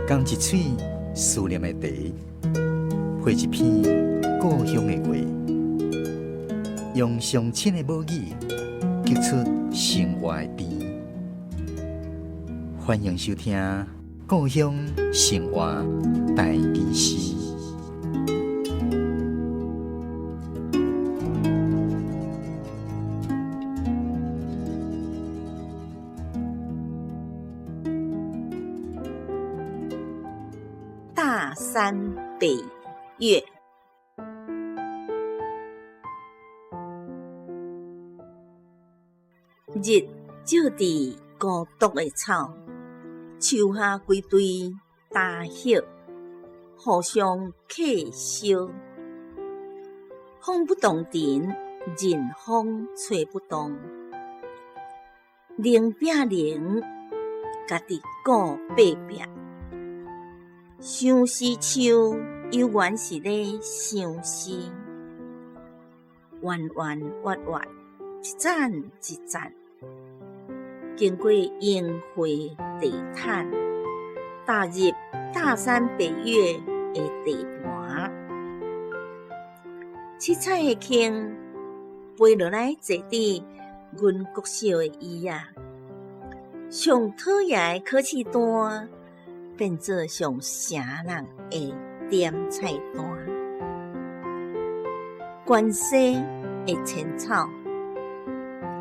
仝一喙思念的茶，配一篇故鄉的話，用上親的母語，激出生活的甜。歡迎收聽《故鄉生活台語詩》。大山北岳，日照佇孤獨的草，樹下規堆焦葉，互相契燒。風不動陣，任風吹不動。零拼零，家己顧爬壁。相思樹猶原是咧相思，彎彎月月，一盞一盞，經過櫻花地毯，踏入大山北岳的地盤，七彩的鷹飛落來坐佇阮國小的椅仔，上討厭的考試單變做上晟人的點菜單，關西的青草，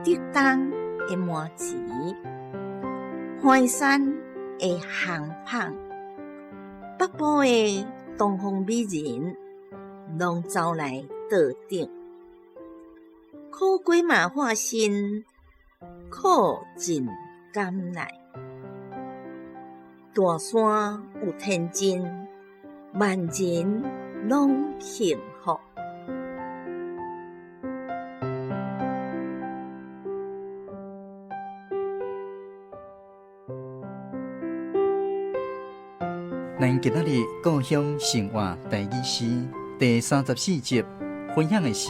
竹東的麻糍，華山的烘麭，北部的東方美人，攏走來桌頂。苦瓜嘛化身苦盡甘來，大山有天真，萬人攏幸福。咱今仔日故鄉生活台語詩第34集，分享的是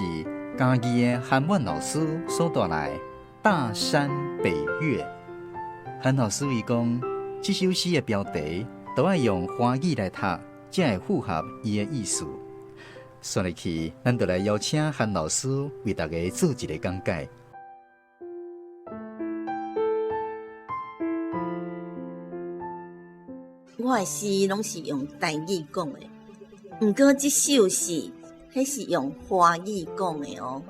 嘉義的韓滿老師所帶來《大山北岳》。韓老師伊講，這首詩的標題都愛用華語來讀，才會符合伊的意思。紲落去，咱就來邀請韓老師為大家做一个講解。我的詩攏是用台語講的，毋過這首詩，彼是用華語講的哦。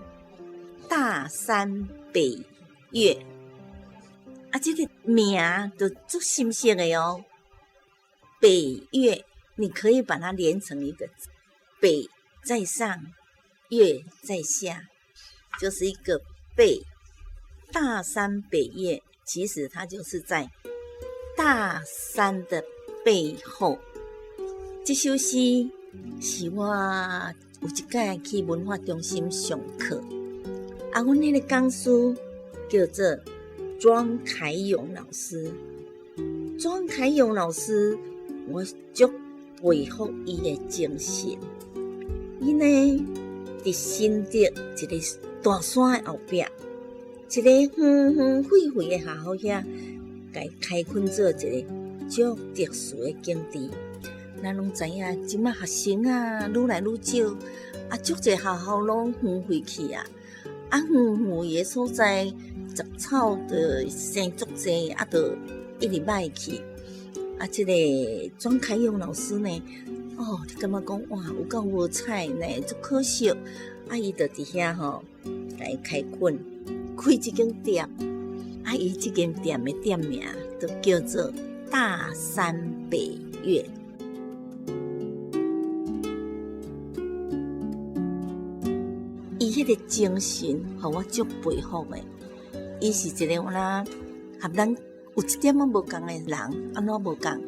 大山北岳，啊，這個名就足深色的哦。北岳，你可以把它連成一個字，北在上，岳在下，就是一個背。大山北岳，其實它就是在大山的背後。這首詩是我有一擺去文化中心上課，啊，阮彼個講師叫做莊凱勇老師。莊凱勇老師，我足佩服伊的精神。伊呢，佇新竹一个大山的後壁，一个遠遠廢廢的學校遐，共伊開墾做一个足特殊的景致。咱攏知影，這擺學生啊，愈來愈少，啊，足濟學校攏荒廢去啊，啊，荒廢的所在，雜草就生足濟，啊，就一直歹去。啊，這個莊凱勇老師呢，哦，你感覺講哇，有夠無彩呢，足可惜。啊，伊就佇遐吼，共伊開墾，開這間店。啊，伊這間店的店名就叫做大山北岳。伊彼個精神，予我足佩服的。伊是一个敢若和咱有一點仔無仝的人，按怎無仝？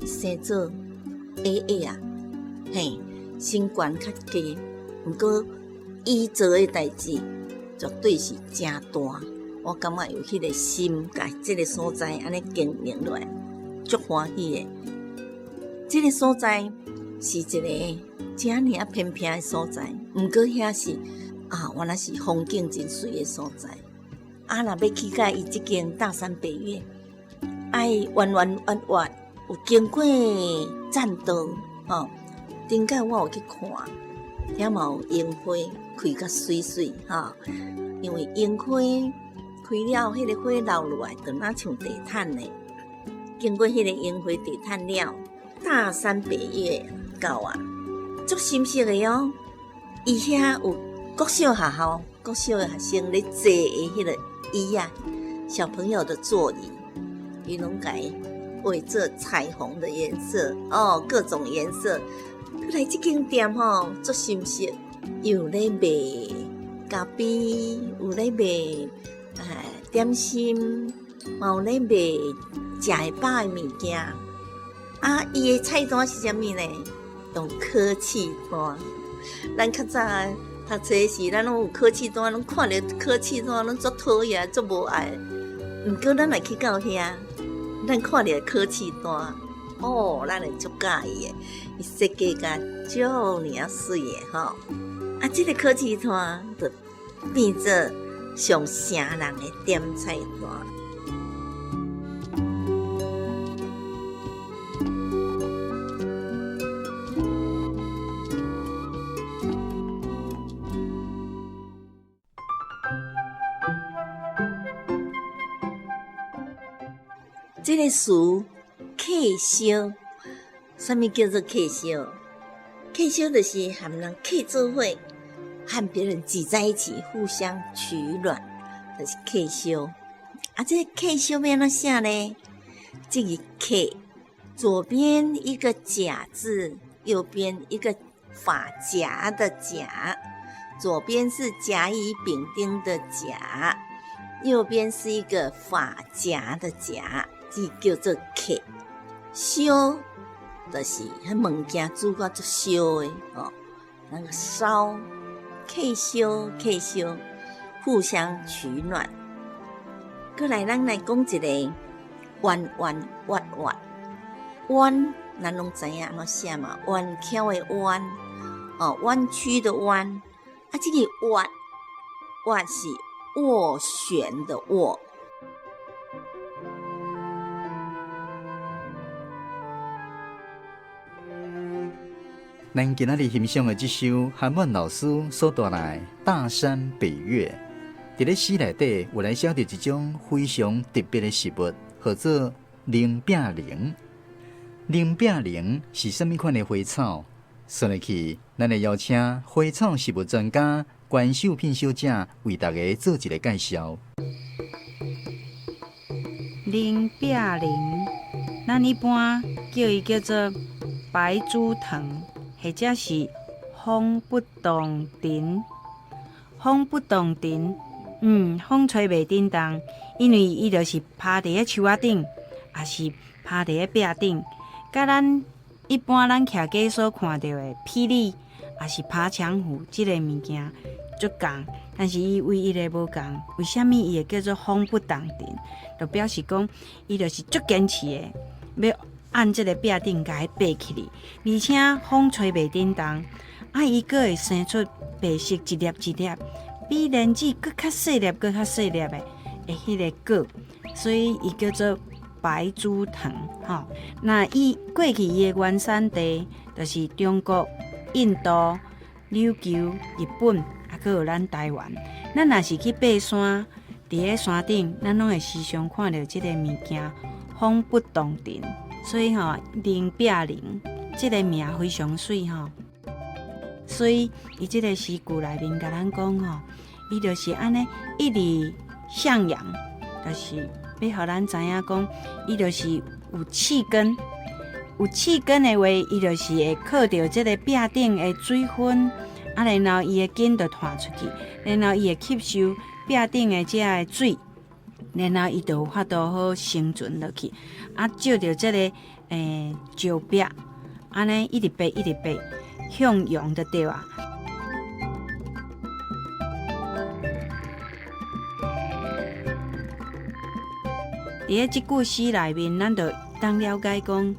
生做矮矮啊，嘿，身懸較低，毋過伊做的代誌絕對是誠大。我感覺有彼個心，共這个所在按呢經營落來，足歡喜的。這个所在是一个遮爾仔偏僻的所在，毋過遐是啊，原來是風景真媠的所在。啊，若欲去到伊這間大山北岳，愛彎彎彎彎，有經過棧道，吼，頂擺我有去看，遐嘛有櫻花開甲媠媠，吼，因為櫻花開了，彼個花流落來，就若像地毯呢。經過彼個櫻花地毯了，大山北岳到啊，足深色的哦。伊遐有國小學校，國小的學生咧坐的彼個椅仔，小朋友的座椅，伊攏共伊畫做彩虹的顏色，哦，各種顏色。閣來這間店吼，足深色，有咧賣咖啡，有咧賣點心，嘛有咧賣食會飽的物件。啊，伊的菜單是啥物呢？用考試單。咱較早讀冊時，咱攏有考試單，攏看著考試單，攏足討厭，足無愛。毋過咱若去到遐，咱看著考試單，哦，咱會足佮意的。伊設計甲遮爾仔媠的吼。啊，這個考試單就變做上城人的點菜單。這個詞客燒，啥物叫做客燒？客燒就是和人客做伙，和別人擠在一起，互相取暖，就是客燒。啊，這個客燒欲按怎寫呢？這個客，左邊一個甲字，右邊一個髮夾的夾，左邊是甲乙丙丁的甲，右邊是一個髮夾的夾。這叫做客燒，就是彼物件煮甲足燒的哦。那個燒，客燒客燒，互相取暖。閣來，咱來講一個彎彎彎彎彎，咱攏知影按怎寫嘛？彎曲的彎，哦，彎曲的彎。啊，這個彎彎是斡旋的斡。咱今仔日欣賞的這首韓曼老師所帶來《大山北岳》，佇咧詩內底有來寫著一種非常特別的食物，號做龍餅龍。龍餅龍是啥物款的花草？說落去，咱來邀請花草食物專家關秀品小姐為大家做一個介紹。龍餅龍，咱一般叫伊叫做白珠藤。或者是風不動藤，風不動藤，風吹袂振動，因為伊就是趴佇咧樹仔頂，抑是趴佇咧壁頂，佮咱一般咱徛街所看著的霹靂，抑是爬牆虎這个物件足仝，但是伊唯一的無仝，為啥物伊會叫做風不動藤？就表示講伊就是足堅持的，欲按這个壁頂共伊爬起來，而且風吹袂振動，啊，伊閣會生出白色一粒一粒，比蓮子閣較細粒、閣較細粒的彼个果，所以伊叫做白珠藤。吼，那伊過去伊的原產地就是中國、印度、琉球、日本，啊，閣有咱台灣。咱若是去爬山，佇咧山頂，咱攏會時常看著這个物件，風不動藤。所以吼，龍餅龍這个名非常媠吼。所以伊這个詩句內面共咱講吼，伊就是按呢一直向陽，就是欲予咱知影講，伊就是有氣根，有氣根的話，伊就是會靠著這個壁頂的水分，啊，然後伊的根就拖出去，然後伊會吸收壁頂的這个水。然後伊就有法度好生存落去，啊，照著這個石壁，按呢一直爬一直爬，向陽就對啊。佇咧這句詩內面，咱就當了解講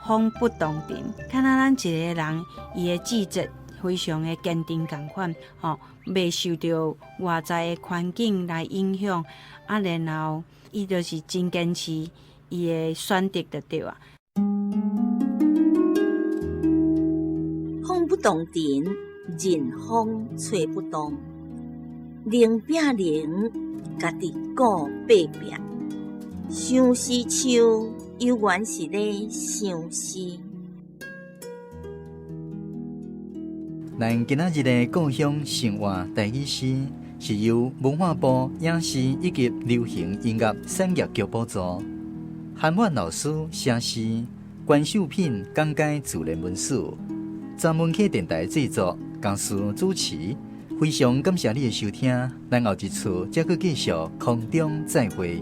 風不動藤，敢若咱一個人伊的志節非常的堅定仝款，吼，袂受著外在的環境來影響。啊，然後伊就是真堅持伊的選擇就對啊。動藤，任風吹不動。零拚零，家己顧爬壁。相思樹，猶原是咧相思。咱今仔日的故鄉生活台語詩，是由文化部影視以及流行音樂產業局補助，韓婉老師寫詩，關秀品講解自然文史，專門客電台製作，公司主持。非常感謝你的收聽，咱後一次再閣繼續空中再會。